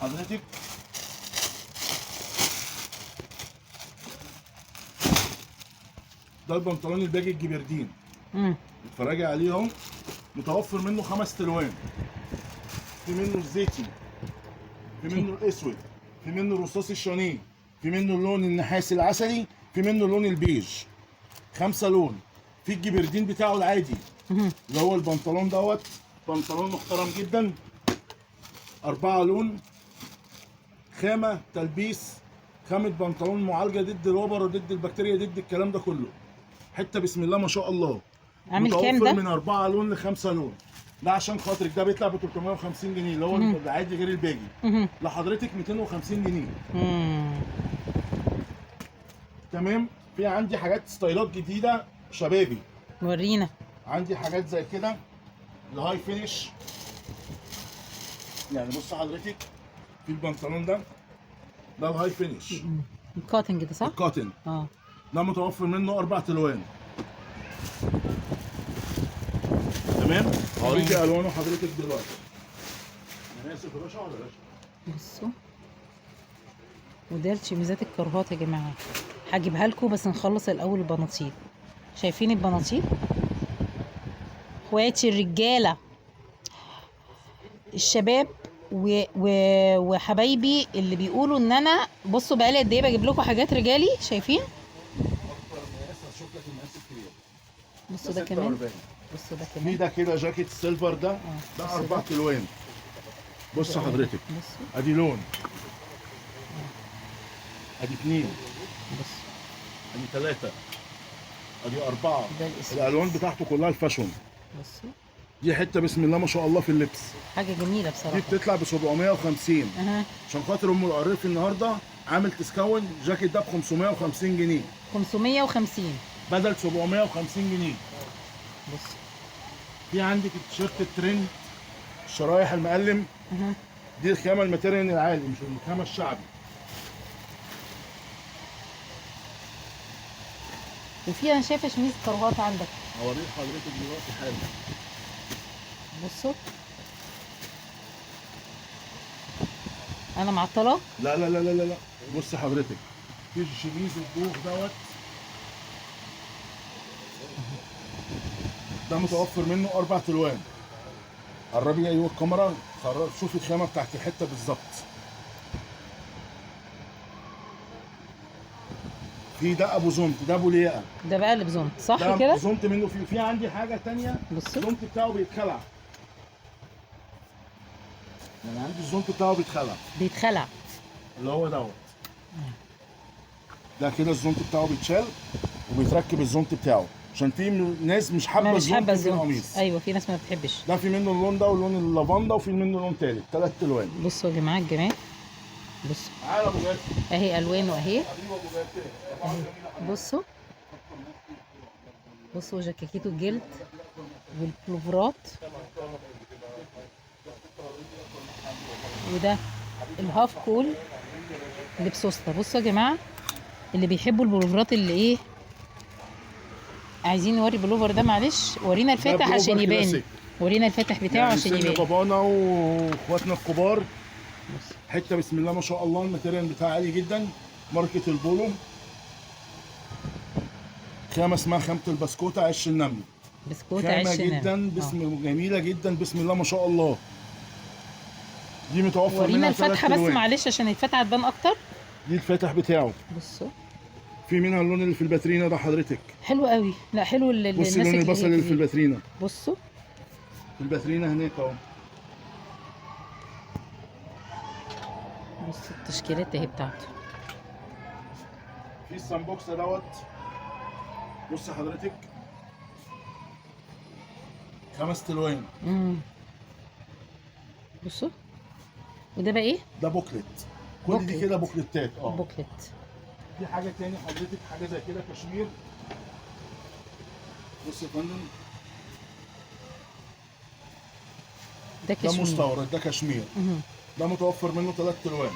حضرتك ده البنطلون ال baggy الجبردين. اتفرجي عليهم، متوفر منه 5 الوان. في منه الزيتي، في منه الاسود، في منه الرصاص الشانيه، في منه اللون النحاسي العسلي، في منه اللون البيج. 5 لون. في الجبردين بتاعه العادي اللي هو البنطلون دوت، بنطلون محترم جدا، 4 لون، خامة تلبيس، خامة بنطلون معالجة ضد الوبر وضد البكتيريا ضد الكلام ده كله. حتة بسم الله ما شاء الله. عامل كام ده؟ متوفر من 4 لون ل5 لون. ده عشان خاطرك ده بيطلع ب 350 جنيه اللي هو العادي غير ال baggy. لحضرتك 250 جنيه. تمام. في عندي حاجات ستايلات جديدة شبابي. ورينا. عندي حاجات زي كده ال high finish. يعني بص حضرتك في البنطلون ده، ده ال high finish ال cotton كده صح؟ ال cotton ده متوفر منه 4 الوان. تمام. هوريكي الوانه حضرتك دلوقتي. انا اسف يا باشا ولا باشا؟ بصوا، وده الشميزات الكرهات يا جماعة، هجيبها لكم بس نخلص الاول البناطيل. شايفين البناطيل؟ اخواتي الرجالة الشباب وحبايبي اللي بيقولوا ان انا بصوا بقالي قد ايه بجيب لكم حاجات رجالي. شايفين؟ بصوا ده كمان، بصوا ده كمان، في ده كده جاكيت silver ده، ده 4 الوان. بص حضرتك، ادي لون، ادي 2، بص ادي 3، ادي 4. الالوان بتاعته كلها ال fashion. بصوا دي حتة بسم الله ما شاء الله في اللبس، حاجة جميلة بصراحة. دي بتطلع ب 750. عشان خاطر ام القريف النهارده عامل discount جاكيت ده ب 550 جنيه. 550 بدل 750 جنيه. بص في عندك التيشيرت الترند الشرايح المقلم. دي الخامة ال material العالي مش الخامة الشعبي. وفي انا شايفه شميز كرهات عندك، هوريك حضرتك دلوقتي حالا. بصوا انا معطلة. لا لا لا لا لا، بص حضرتك في شميز الجوخ دوت، ده متوفر منه 4 الوان. قربي ايوه الكاميرا، شوفي الخامة بتاعت الحتة بالظبط. في ده ابو زونت، ده ابو لياقه، ده بقى اللي بزونت صح كده؟ ده زونت منه. في عندي حاجة ثانية الزونت بتاعه بيتخلع. يعني عندي الزونت بتاعه بيتخلع، بيتخلع اللي هو دوت. ده كده الزونت بتاعه بيتشال وبيتركب الزونت بتاعه، عشان في ناس مش حابة الزونت في القميص. ايوه في ناس ما بتحبش. ده في منه اللون ده واللون اللافندا، وفي منه لون ثالث، 3 الوان. بصوا يا جماعة الجمال، بصوا تعالى ابو جاتي اهي الوانه اهي. بصوا بصوا جاكيته الجلد والبلوفرات، وده ال half كول اللي بسوسته. بصوا يا جماعة اللي بيحبوا البلوفرات اللي ايه، عايزين نوري بلوفر ده، معلش ورينا الفاتح عشان يبان، ورينا الفاتح بتاعه يعني عشان يبان. بابانا واخواتنا الكبار. حتة بسم الله ما شاء الله ال material بتاعها عالي جدا، ماركة البولو، خامة اسمها خامة البسكوته عش النمل. بسكوته عش النمل جدا بسم جميلة جدا بسم الله ما شاء الله. دي متوفر ورينا الفتحة بس معلش عشان الفتحة تبان اكتر. دي الفاتح بتاعه. بصوا في منها اللون اللي في الباترينا ده حضرتك، حلو قوي. لا حلو اللي بصي لون البصل اللي في الباترينا. بصوا في الباترينا هناك اهو. بصوا التشكيلات اهي بتاعته. في السامبوكسه دوت، بص حضرتك 5 الوان. بصوا وده بقى ايه؟ ده بوكلت، كل دي كده بوكلتات. بوكلت. في حاجة تاني حضرتك، حاجة زي كده كشمير. بص يا فندم ده كشمير، ده مستورد، ده كشمير. ده متوفر منه 3 الوان،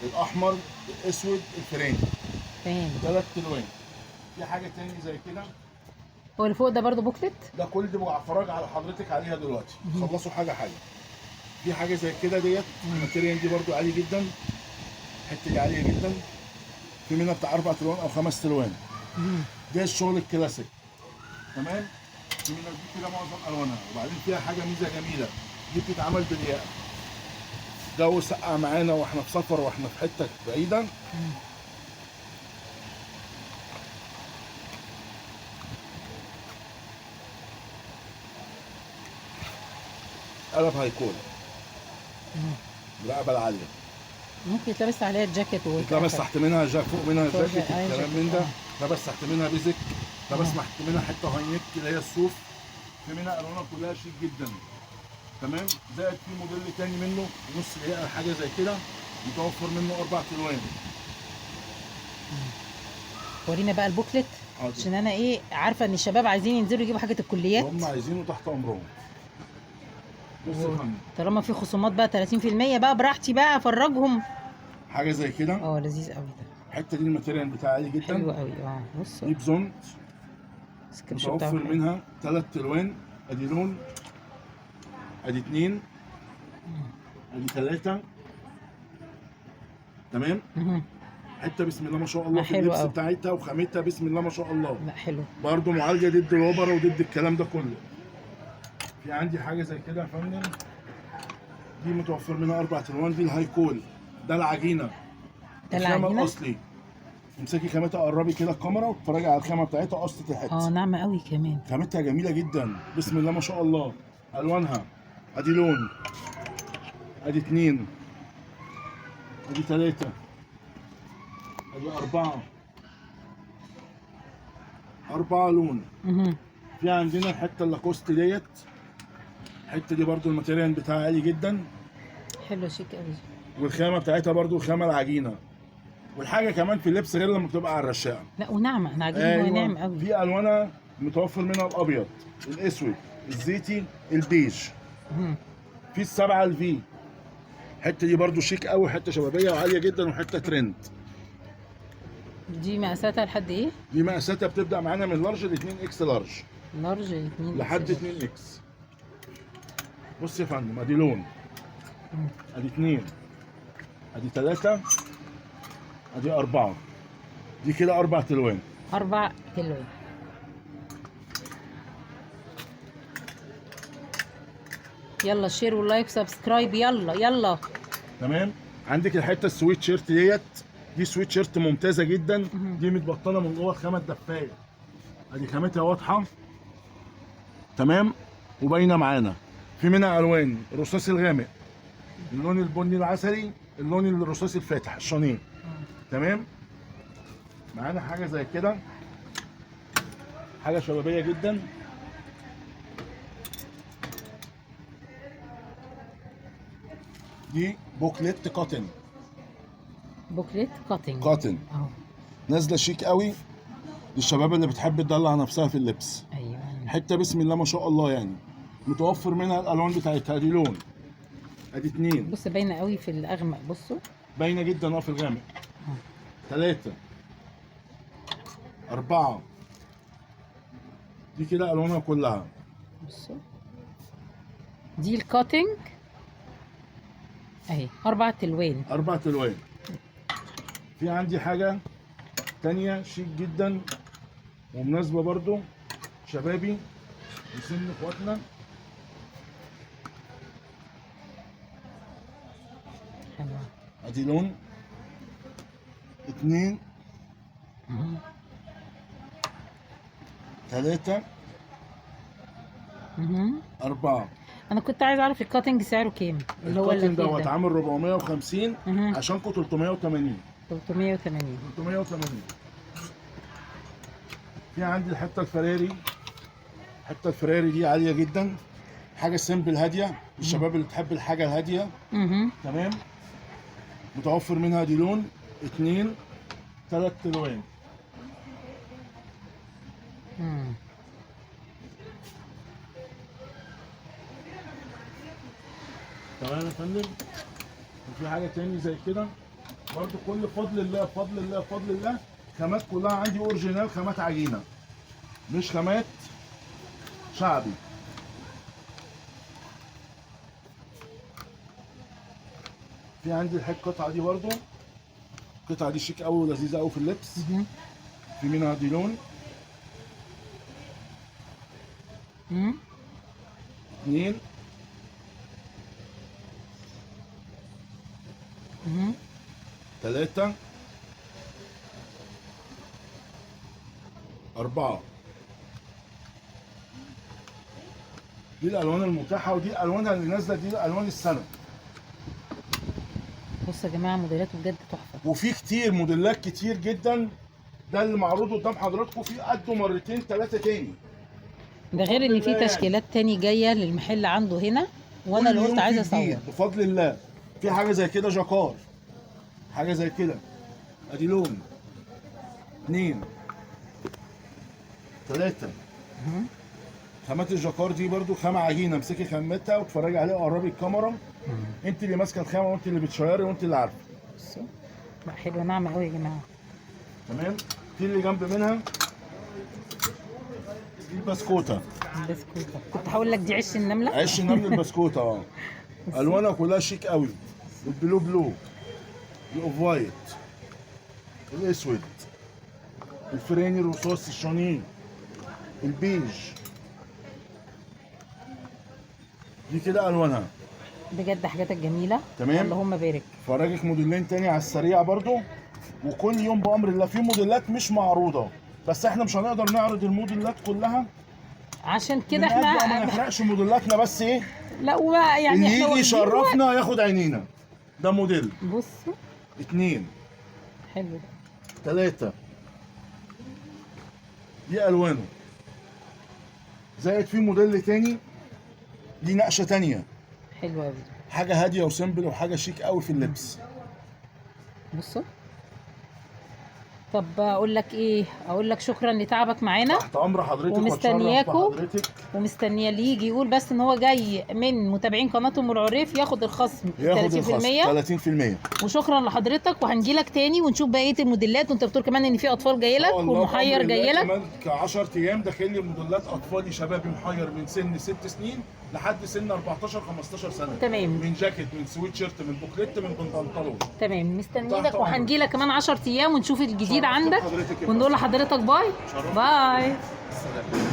الاحمر الاسود الفرنجي. تمام 3 الوان. في حاجة تاني زي كده، هو اللي فوق ده برضه بوكلت؟ ده كل دي بفرج على حضرتك عليها دلوقتي. خلصوا حاجة حاجة. في حاجة زي كده ديت، ال material دي برده عالي جدا، الحتة دي عالية جدا. في منها بتاع 4 الوان او 5 الوان. ده الشغل الكلاسيك. تمام. في منها دي كده معظم الوانها. وبعدين فيها حاجة ميزة جميلة، دي بتتعمل بالياقه. جو سقع معانا واحنا في سفر واحنا في حتة بعيدة. قلب high col الرقبة العالية، ممكن يتلبس عليها الجاكيت، يتلبس تحت منها جاك، فوق منها جاكيت، الكلام من ده. لبس تحت منها basic، لبس تحت منها حتة high neck اللي هي الصوف. في منها الوانها كلها شيك جدا. تمام. زائد في موديل تاني منه نص دقيقة حاجة زي كده، متوفر منه 4 الوان. ورينا بقى البوكلت عشان انا ايه عارفه ان الشباب عايزين ينزلوا يجيبوا حاجة الكليات، هم عايزينه تحت امرهم. بص يا فندم، طالما في خصومات بقى 30% بقى براحتي بقى افرجهم. حاجة زي كده. لذيذ قوي ده. الحتة دي ال material بتاعها عالي جدا، حلو قوي. بص دي بزونت، متوفر منها 3 الوان. ادي لون، ادي 2، ادي 3. تمام. حتة بسم الله ما شاء الله في اللبس بتاعتها وخامتها بسم الله ما شاء الله. لا حلو برضه، معالجة ضد الوبره وضد الكلام ده كله. في عندي حاجة زي كده يا فندم، دي متوفر منها 4 الوان. دي ال high col، ده العجينة، ده العجينة الاصلي. امسكي خامتها، قربي كده الكاميرا واتفرجي على الخامة بتاعتها، قصة الحتة. ناعمة قوي كمان، خامتها جميلة جدا بسم الله ما شاء الله. الوانها ادي لون، ادي 2، ادي 3، ادي 4، 4 لون. في عندنا الحتة اللاكوست ديت، الحتة دي برده ال material بتاعها عالي جدا، حلوة شيك قوي، والخامه بتاعتها برده الخامة العجينة. والحاجة كمان في اللبس غير لما بتبقى على الرشاقه. لا وناعمه، انا عاجبني. أيوة. ناعم قوي. في الوانها متوفر منها الابيض، الاسود، الزيتي، البيج. في 7 ال V، الحتة دي برده شيك قوي، حتة شبابية وعاليه جدا وحتة ترند. دي مقاساتها لحد ايه؟ دي مقاساتها بتبدا معانا من large ل 2 X large. large ل 2 لحد 2 X. بص يا فندم، ادي لون، ادي 2، ادي 3، ادي 4. دي كده 4 الوان. 4 الوان. يلا share وال like subscribe، يلا يلا. تمام. عندك الحتة السويت شيرت ديت، دي سويت شيرت ممتازة جدا. دي متبطنه من جوه الخامة الدفايه، ادي خامتها واضحة. تمام. وباينه معانا. في منها الوان، الرصاص الغامق، اللون البني العسلي، اللون الرصاصي الفاتح الشانيه. تمام. معانا حاجة زي كده، حاجة شبابية جدا. دي بوكلت cotton، بوكلت cotton، cotton نازله شيك قوي للشباب اللي بتحب تدلع نفسها في اللبس. ايوه حتة بسم الله ما شاء الله يعني. متوفر منها الالوان بتاعتها. ادي لون، ادي 2. بص باينة قوي في الاغمق، بصوا باينة جدا في الغامق. 3، 4. دي كده الوانها كلها. بصوا دي ال cotton اهي، 4 الوان. 4 الوان. في عندي حاجة تانية شيك جدا ومناسبة برضو شبابي وسن اخواتنا. حلوة. ادي لون، 2، 3، 4. انا كنت عايز اعرف ال cotton سعره كام؟ اللي هو ال cotton دوت عامل 450 عشانكم 380. 380. 380. في عندي الحتة الفراري، الحتة الفراري دي عالية جدا، حاجة simple هادية للشباب اللي بتحب الحاجة الهادية. تمام. متوفر منها دي لون، 2، 3 الوان. تمام يا فندم. وفي حاجة تاني زي كده برضو، كل فضل الله بفضل الله بفضل الله، خامات كلها عندي original، خامات عجينه مش خامات شعبي. في عندي الحاجة القطعة دي برضو، القطعة دي شيك قوي ولذيذه قوي في اللبس. في منها دي لون، 2، 3، 4. دي الالوان المتاحة، ودي الالوان اللي نازله، دي الالوان السنة. بصوا يا جماعة موديلاته بجد تحفة، وفي كتير موديلات كتير جدا. ده اللي معروض قدام حضراتكم، في قده مرتين 3 تاني. ده غير ان في تشكيلات تاني جاية للمحل عنده هنا، وانا اللي قلت عايزه اصور بفضل الله. في حاجة زي كده جاكار، حاجة زي كده، ادي لون، 2، 3. خامات الجاكار دي برضو خامة عجينه، امسكي خامتها واتفرجي عليها وقربي الكاميرا. انت اللي ماسكه الخامة وانت اللي بتشيري وانت اللي عارفه. بصوا حلوة ناعمة قوي يا جماعة. تمام. في اللي جنب منها دي البسكوته. البسكوته كنت هقول لك دي عش النملة. عش النملة البسكوته. الوانها كلها شيك قوي، ال blue blue، ال off white، الاسود، الفريني الرصاص الشانيه، البيج. دي كده الوانها بجد حاجاتك جميلة. تمام، اللهم بارك. فرجك موديلين تاني على السريع برضو، وكل يوم بامر الله في موديلات مش معروضة، بس احنا مش هنقدر نعرض الموديلات كلها، عشان كده احنا ما نحرقش موديلاتنا، بس ايه، لا وبقى يعني اللي يجي يشرفنا ياخد عينينا. ده موديل، بصوا، 2، حلو ده، 3، دي الوانه. زائد في موديل تاني ليه نقشه تانية حلوة قوي، حاجة هادية و simple وحاجه شيك قوي في اللبس. بصوا. طب اقول لك ايه، اقول لك شكرا لتعبك معانا، تحت امر حضرتك، ومستنياكم، ومستنيه اللي يجي يقول بس ان هو جاي من متابعين قناة ام العريف ياخد الخصم 30%. 30%. وشكرا لحضرتك، وهنجي لك تاني ونشوف بقية الموديلات. وانت بتقول كمان ان في اطفال جاية لك والمحير جاي لك كمان 10 ايام. داخل لي موديلات اطفالي شبابي محير من سن 6 سنين لحد سن 14 15 سنة. تمام. من جاكيت، من سويت شيرت، من بوكليت، من بنطلون. تمام، مستنيينك، وهنجي لك كمان 10 ايام ونشوف الجديد عندك، ونقول لحضرتك bye bye.